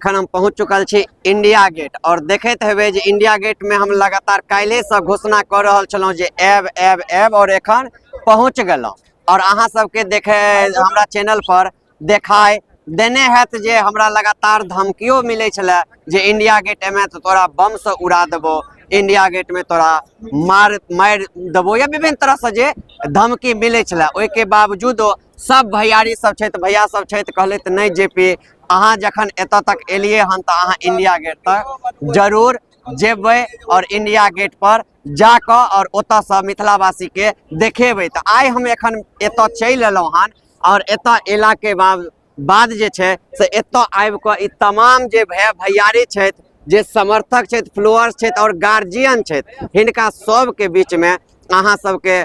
एखन हम पहुंच चुकल छी इंडिया गेट और देखैत हेबै जे इंडिया गेट में हम लगातार काल्हि से घोषणा कऽ रहल छलहुँ जे आयब आयब आयब और एखन पहुंच गेलहुँ। और अहाँ सबके देखे हमरा चैनल पर देखाय देने हैत जे हमरा लगातार धमकियो मिलै छलै जे इंडिया गेट एमे तऽ तोरा बम से उड़ा देबो, इंडिया गेट में तोरा मार मारि देबो, या विभिन्न तरह से जे धमकी मिलै छलै। ओहिके बावजूदो सब भैयारी सब छथि, भैया सब छथि, कहलथि नहि जे पी अहाँ जखन एतऽ तक एलियै हन तऽ अहाँ इंडिया गेट तक जरूर जेबै और इंडिया गेट पर जाकऽ और ओतऽसँ मिथिलावासीके देखेबै। तऽ आइ हम एखन एतऽ चलि एलहुँ हन और एतऽ एलाके बाद जे छै से एतऽ आबि कऽ ई तमाम जे भैया भैयारी छथि, जे समर्थक छथि, फॉलोअर्स छथि और गार्जियन छथि, हिनका सबके बीचमे अहाँ सबके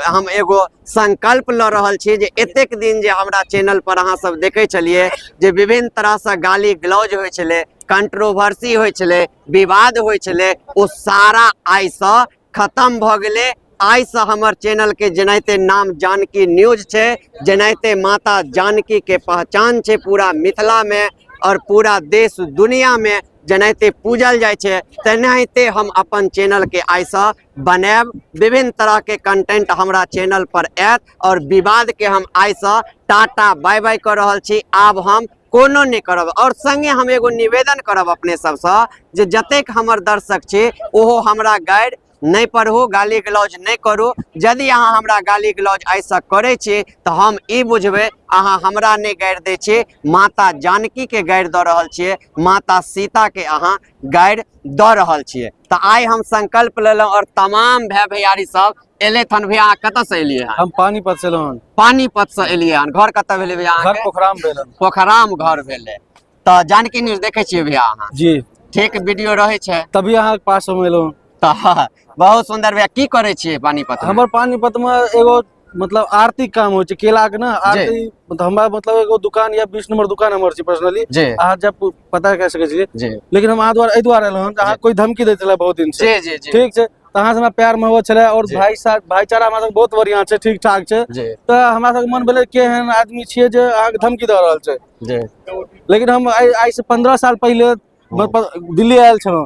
हम एगो संकल्प लऽ रहल छी जे एतेक दिन जे हमरा चैनल पर अहाँ सब देखै छलियै जे विभिन्न तरहसँ गाली गलौज होइ छलै, कंट्रोवर्सी होइ छलै, विवाद होइ छलै, ओ सारा आइसँ खत्म भऽ गेलै। आइसँ हमर चैनलके जेनाहिते नाम जानकी न्यूज छै, जेनाहिते माता जानकीके पहचान छै पूरा मिथिलामे और पूरा देश दुनियामे जेनाहिते पूजल जाइ छै, तेनाहिते हम अपन चैनलके आइसँ बनायब। विभिन्न तरहके कंटेंट हमरा चैनल पर आयत और विवादके हम आइसँ टाटा बाय बाय कऽ रहल छी। आब हम कोनो नहि करब। और संगे हम एगो निवेदन करब अपने सबसँ जे जतेक हमर दर्शक छी ओहो हमरा गाइड नहि पढ़ू, गाली गलौज नहि करू। यदि अहाँ हमरा गाली गलौज आइसँ करै छी तऽ हम ई बुझबै अहाँ हमरा नहि गारि दै छी, माता जानकीके गारि दऽ रहल छियै, माता सीताके अहाँ गारि दऽ रहल छियै। तऽ आइ हम संकल्प लेलहुँ और तमाम भाय भैयारी सब एलथि हन। भैया अहाँ कतऽसँ एलियै हन? हम पानीपत से एलहुँ हन। पानीपत से एलियै हन। घर कतऽ भेलै भैया घर अहाँके? पोखराम भेल हन। पोखराम घर भेलै। तऽ जानकी न्यूज देखै छियै भैया अहाँ? जी। ठीक वीडियो रहै छै तभी अहाँके पास हम एलहुँ। तऽ बहुत सुंदर भैया, की करै छियै पानीपत में? हमर पानीपत में एगो मतलब आरती काम होइ छै केला के ना, आरती मतलब हमरा मतलब एगो दुकान या 20 नंबर दुकान हमर छै पर्सनली, अहाँ जब पता कर सकै छियै। लेकिन हम अहाँ द्वारा एहि दुआरे एलहुँ हन जे अहाँ कोई धमकी दै छलै बहुत दिन से। जी, जी, जी। ठीक छै, तऽ अहाँ से हमरा प्यार मोहब्बत छलै और भाई साहब भाईचारा हमरा सबके बहुत बढ़िया छै, ठीक ठाक छै। तऽ हमरा सबके मन भेलै केहन आदमी छियै जे अहाँके धमकी दऽ रहल छै। लेकिन हम आइ से 15 साल पहिले दिल्ली आयल छलहुँ।